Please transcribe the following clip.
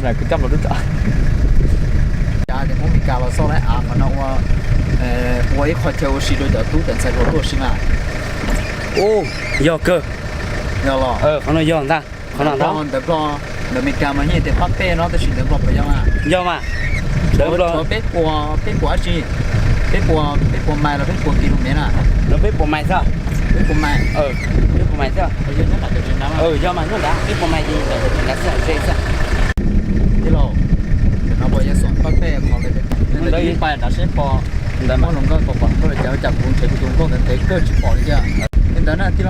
Kuv coj los lub tso. Cas tias Hmoob Meskas los xauj lawv av qhov no ua, ua ib qho chaw ua si rau cov tub cov ntxhais hluas tuaj ua si mas. Ub, yog kawg. Yog los? Qhov no yog ntag, qhov no ntag. Ntawv Nplog, ntawv Meskas mas yeej tias pab peb no tab sis ntawv Nplog puas yog mas? Yog mas. Ntawv Nplog peb puas, peb puas dab tsi? Peb puas, peb puas mais los peb puas kis lus mev na? No peb puas mais xwb. Peb puas mais. Peb puas mais xwb. Yog mas nyob ntawd peb puas mais ces ntawd xwb. Tij laug, no puas yog xom pab peb qhov li? Ntawd ib pais nrad seb pom. Ntawd mas hluas nkauj pom pom nkauj li cas, cas kuv nrhiav kuv tus nkauj ntawd ntev kawg tsis pom li thiab. Li ntawd na tij